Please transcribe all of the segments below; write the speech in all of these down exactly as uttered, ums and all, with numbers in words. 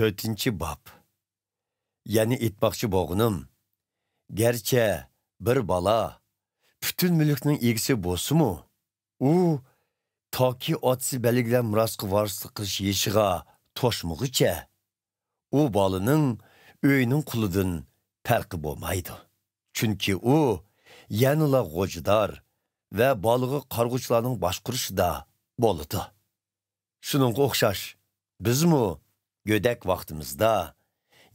تۆتىنچى باب. يەنە ئېيتماقچى بولغىنىم، گەرچە بىر بالا پۈتۈن مۈلۈكنىڭ ئىگىسى بولسىمۇ، ئۇ تاكى ئاتىسى بەلگىلەن مىراسقا ۋارىسلىق قىلىش يېشىغا توشمىغۇچە، ئۇ بالىنىڭ ئۆينىڭ قۇلىدىن پەرقى بولمايدۇ. چۈنكى ئۇ يەنىلا غوجىدار ۋە بالىغا قارىغۇچىلارنىڭ باشقۇرۇشىدا بولىدۇ. شۇنىڭغا ئوخشاش، بىزمۇ گۆدەك ۋاقتىمىزدا،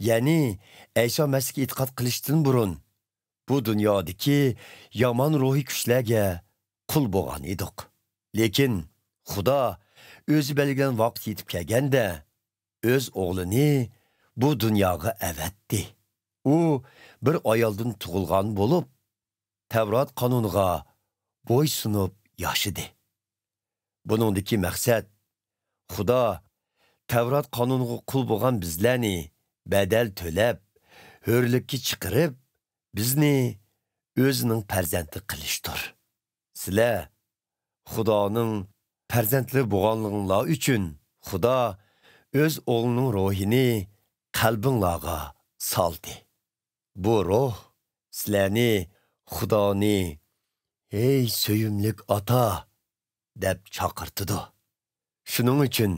يەنى ئەيسا مەسىھكە ئېتىقاد قىلىشتىن بۇرۇن، بۇ دۇنيادىكى يامان روھىي كۈچلەرگە قۇل بولغان ئىدۇق. لېكىن خۇدا ئۆزى بەلگىلىگەن ۋاقىت يېتىپ كەلگەندە، ئۆز ئوغلىنى بۇ دۇنياغا ئەۋەتتى. ئۇ بىر ئايالدىن تۇغۇلغان بولۇپ، تەۋرات قانۇنىغا بويسۇنۇپ ياشىدى. بۇنىڭدىكى مەقسەت، خۇدا تەۋرات قانۇنىغا قۇل بولغان بىزلەرنى بەدەل تۆلەپ، ھۆرلۈككە چىقىرىپ، بىزنى ئۆزىنىڭ پەرزەنتى قىلىشتۇر. سىلەر خۇدانىڭ پەرزەنتلىرى بولغانلىقىڭلار ئۈچۈن خۇدا ئۆز ئوغلىنىڭ روھىنى قەلبىڭلارغا سالدى. بۇ روھ سىلەرنى خۇدانى، «ھەي سۆيۈملۈك ئاتا!» دەپ چاقىرتىدۇ. شۇنىڭ ئۈچۈن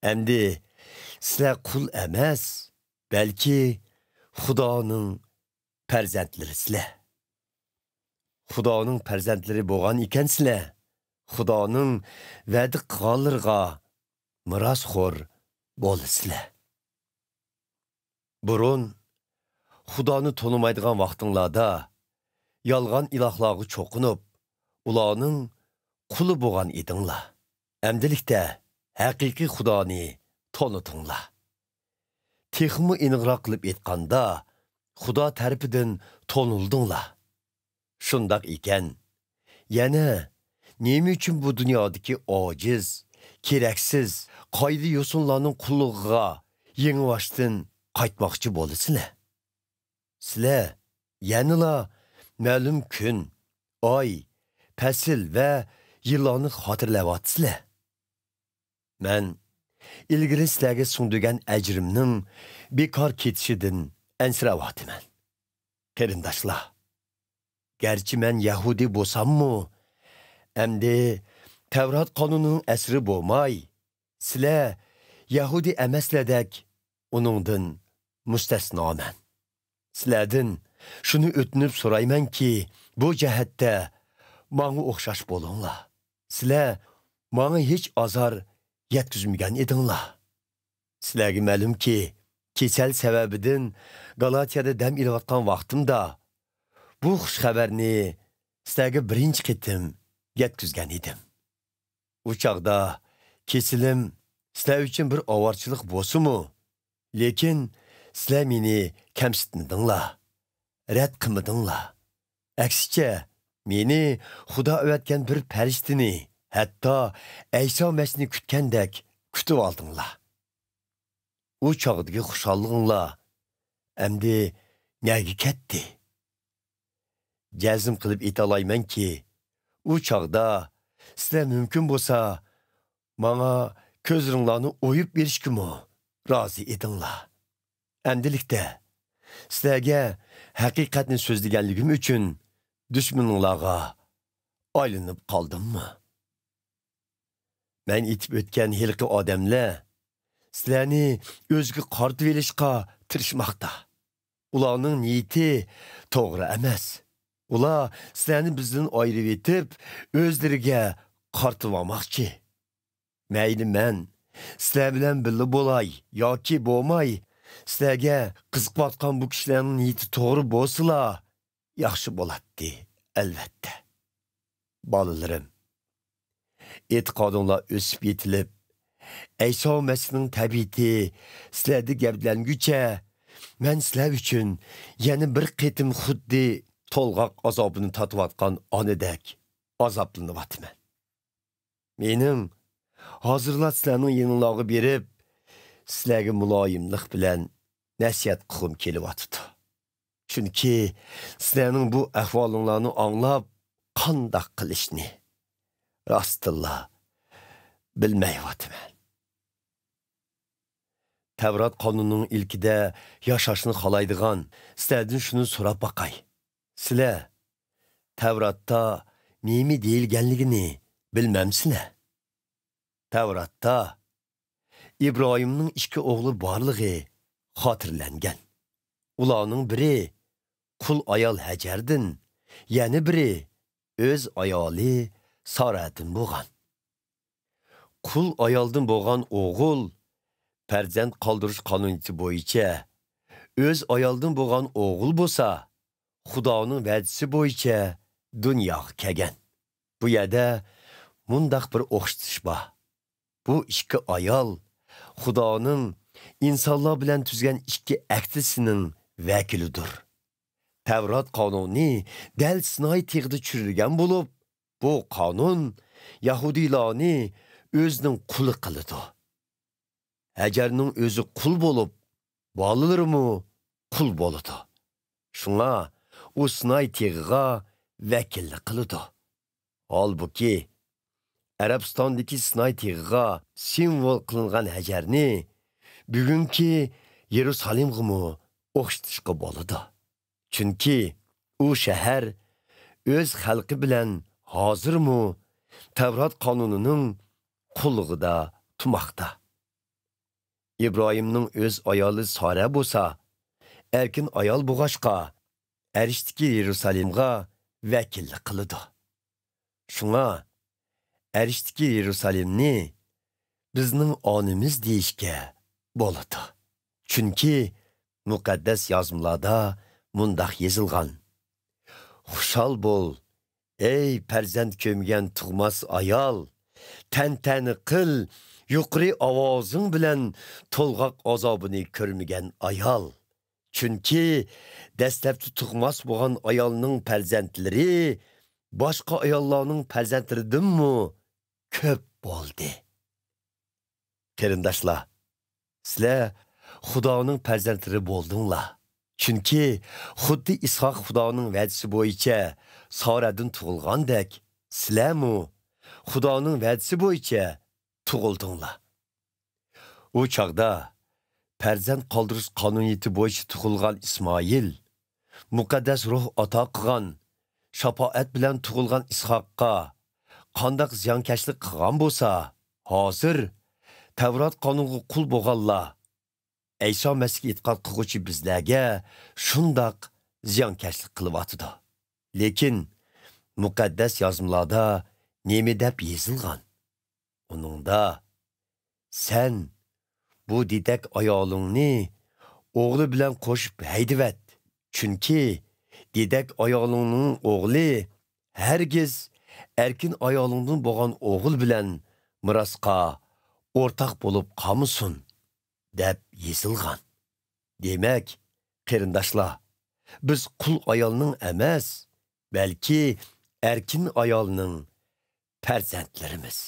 ئەمدى سىلەر قۇل ئەمەس، بەلكى خۇدانىڭ پەرزەنتلىرىسىلەر. خۇدانىڭ پەرزەنتلىرى بولغان ئىكەنسىلەر، خۇدانىڭ ۋەدە قىلغانلىرىغا مىراسخور بولىسىلەر. بۇرۇن خۇدانى تونۇمايدىغان ۋاقتىڭلاردا يالغان ئىلاھلارغا چوقۇنۇپ، ئۇلارنىڭ قۇلى بولغان ئىدىڭلار. ئەمدىلىكتە ھەقىقىي خۇدانى تونۇدۇڭلار. تېخىمۇ ئېنىقراق قىلىپ ئېيتقاندا، خۇدا تەرىپىدىن تونۇلدۇڭلار. شۇنداق ئىكەن، يەنە نېمە ئۈچۈن بۇ دۇنيادىكى ئاجىز، كېرەكسىز، قايدا يوسۇنلارنىڭ قۇللۇقىغا يېڭىباشتىن قايتماقچى بولىسىلەر؟ سىلەر يەنىلا مەلۇم كۈن، ئاي، پەسىل ۋە يىللارنى خاتىرىلەۋاتىسىلەر. مەن ئىلگىرى سىلەرگە سىڭدۈرگەن ئەجرىمنىڭ بىكار كېتىشىدىن ئەنسىرەۋاتىمەن. قېرىنداشلار، گەرچە مەن يەھۇدىي بولساممۇ، ئەمدى تەۋرات قانۇنىنىڭ ئەسىرى بولماي، سىلەر يەھۇدىي ئەمەسلەردەك ئۇنىڭدىن مۇستەسنامەن. سىلەردىن شۇنى ئۆتۈنۈپ سورايمەنكى، بۇ جەھەتتە ماڭا ئوخشاش بولۇڭلار. سىلەر ماڭا ھېچ ئازار يەتكۈزمىگەن ئىدىڭلار. سىلەرگە مەلۇمكى، كېسەل سەۋەبىدىن گالاتىيەدە دەم ئېلىۋاتقان ۋاقتىمدا، بۇ خۇش خەۋەرنى سىلەرگە بىرىنچى قېتىم يەتكۈزگەن ئىدىم. ئۇ چاغدا كېسىلىم سىلەر ئۈچۈن بىر ئاۋارىچىلىق بولسىمۇ، لېكىن سىلەر مېنى كەمسىتمىدىڭلار، رەت قىلمىدىڭلار. ئەكسىچە، مېنى خۇدا ئەۋەتكەن بىر پەرىشتىنى، ھەتتا ئەيسا مەسىھنى كۈتكەندەك كۈتۈۋالدىڭلار. ئۇ چاغدىكى خۇشاللىقىڭلار ئەمدى نەگە كەتتى؟ جەزم قىلىپ ئېيتالايمەنكى، ئۇ چاغدا سىلەر مۇمكىن بولسا ماڭا كۆزلىرىڭلارنى ئويۇپ بېرىشكىمۇ رازى ئىدىڭلار. ئەمدىلىكتە سىلەرگە ھەقىقەتنى سۆزلىگەنلىكىم ئۈچۈن دۈشمىنىڭلارغا ئايلىنىپ قالدىممۇ؟ مەن ئېيتىپ ئۆتكەن ھېلىقى ئادەملەر سىلەرنى ئۆزىگە قارىتىۋېلىشقا تىرىشماقتا. ئۇلارنىڭ نىيىتى توغرا ئەمەس. ئۇلار سىلەرنى بىزدىن ئايرىۋېتىپ، ئۆزلىرىگە قارىتىۋالماقچى. مەيلى مەن سىلەر بىلەن بىللە بولاي ياكى بولماي، سىلەرگە قىزىقىۋاتقان بۇ كىشىلەرنىڭ نىيىتى توغرا بولسىلا، ياخشى بولاتتى، ئەلۋەتتە. بالىلىرىم، ئېتىقادىڭلار ئۆسۈپ يېتىلىپ، ئەيسا مەسىھنىڭ تەبىئىتى سىلەردە گەۋدىلەنگۈچە، مەن سىلەر ئۈچۈن يەنە بىر قېتىم خۇددى تولغاق ئازابىنى تارتىۋاتقان ئانىدەك ئازابلىنىۋاتىمەن. مېنىڭ ھازىرلا سىلەرنىڭ يېنىڭلارغا بېرىپ، سىلەرگە مۇلايىملىق بىلەن نەسىھەت قىلغۇم كېلىۋاتىدۇ. چۈنكى سىلەرنىڭ بۇ ئەھۋالىڭلارنى ئاڭلاپ، قانداق قىلىشنى راستتىنلا بىلمەيۋاتىمەن. تەۋرات قانۇنىنىڭ ئىلكىدە ياشاشنى خالايدىغان سىلەردىن شۇنى سوراپ باقاي. سىلەر تەۋراتتا نېمە دېيىلگەنلىكىنى بىلمەمسىلەر؟ تەۋراتتا ئىبراھىمنىڭ ئىككى ئوغلى بارلىقى خاتىرىلەنگەن. ئۇلارنىڭ بىرى قۇل ئايال ھەجەردىن، يەنە بىرى ئۆز ئايالى سارەدىن بولغان. قۇل ئايالدىن بولغان ئوغۇل پەرزەنت قالدۇرۇش قانۇنىيىتى بويىچە، ئۆز ئايالدىن بولغان ئوغۇل بولسا خۇدانىڭ ۋەدىسى بويىچە دۇنياغا كەلگەن. بۇ يەردە مۇنداق بىر ئوخشىتىش بار. بۇ ئىككى ئايال خۇدانىڭ ئىنسانلار بىلەن تۈزگەن ئىككى ئەھدىسىنىڭ ۋەكىلىدۇر. تەۋرات قانۇنى دەل سىناي تېغىدا چۈشۈرۈلگەن بولۇپ، بۇ قانۇن يەھۇدىيلارنى ئۆزىنىڭ قۇلى قىلىدۇ. ھەجەرنىڭ ئۆزى قۇل بولۇپ، بالىلىرىمۇ قۇل بولىدۇ. شۇڭا ئۇ سىناي تېغىغا ۋەكىللىك قىلىدۇ. ھالبۇكى، ئەرەبىستاندىكى سىناي تېغىغا سىمۋول قىلىنغان ھەجەرنى بۈگۈنكى يېرۇسالىمغىمۇ ئوخشىتىشقا بولىدۇ. چۈنكى ئۇ شەھەر ئۆز خەلقى بىلەن ھازىرمۇ تەۋرات قانۇنىنىڭ قۇللۇقىدا تۇرماقتا. ئىبراھىمنىڭ ئۆز ئايالى سارە بولسا، ئەركىن ئايال بولغاچقا، ئەرشتىكى يېرۇسالىمغا ۋەكىللىك قىلىدۇ. شۇڭا ئەرشتىكى يېرۇسالىمنى بىزنىڭ ئانىمىز دېيىشكە بولىدۇ. چۈنكى مۇقەددەس يازمىلاردا مۇنداق يېزىلغان: «خۇشال بول، ئەي پەرزەنت كۆرمىگەن تۇغماس ئايال! تەنتەنە قىل، يۇقىرى ئاۋازىڭ بىلەن تولغاق ئازابىنى كۆرمىگەن ئايال! چۈنكى دەسلەپتە تۇغماس بولغان ئايالنىڭ پەرزەنتلىرى باشقا ئاياللارنىڭ پەرزەنتلىرىدىنمۇ كۆپ بولدى.» قېرىنداشلار، سىلەر خۇدانىڭ پەرزەنتلىرى بولدۇڭلار. چۈنكى خۇددى ئىسھاق خۇدانىڭ ۋەدىسى بويىچە سارەدىن تۇغۇلغاندەك، سىلەرمۇ خۇدانىڭ ۋەدىسى بويىچە تۇغۇلدۇڭلار. ئۇ چاغدا پەرزەنت قالدۇرۇش قانۇنىيىتى بويىچە تۇغۇلغان ئىسمائىل، مۇقەددەس روھ ئاتا قىلغان شاپائەت بىلەن تۇغۇلغان ئىسھاققا قانداق زىيانكەشلىك قىلغان بولسا، ھازىر تەۋرات قانۇنغا قۇل بولغانلار، ئەيسا مەسىھكە ئېتىقاد قىلغۇچى بىزلەرگە شۇنداق زىيانكەشلىك قىلىۋاتىدۇ. لېكىن مۇقەددەس يازمىلاردا نېمە دەپ يېزىلغان؟ ئۇنىڭدا، «سەن بۇ دېدەك ئايالىڭنى ئوغلى بىلەن قوشۇپ ھەيدىۋەت، چۈنكى دېدەك ئايالىڭنىڭ ئوغلى ھەرگىز ئەركىن ئايالىڭدىن بولغان ئوغۇل بىلەن مىراسقا ئورتاق بولۇپ قالمىسۇن» دەپ يېزىلغان. دېمەك، قېرىنداشلار، بىز قۇل ئايالنىڭ ئەمەس، بەلكى ئەركىن ئايالنىڭ پەرزەنتلىرىمىز.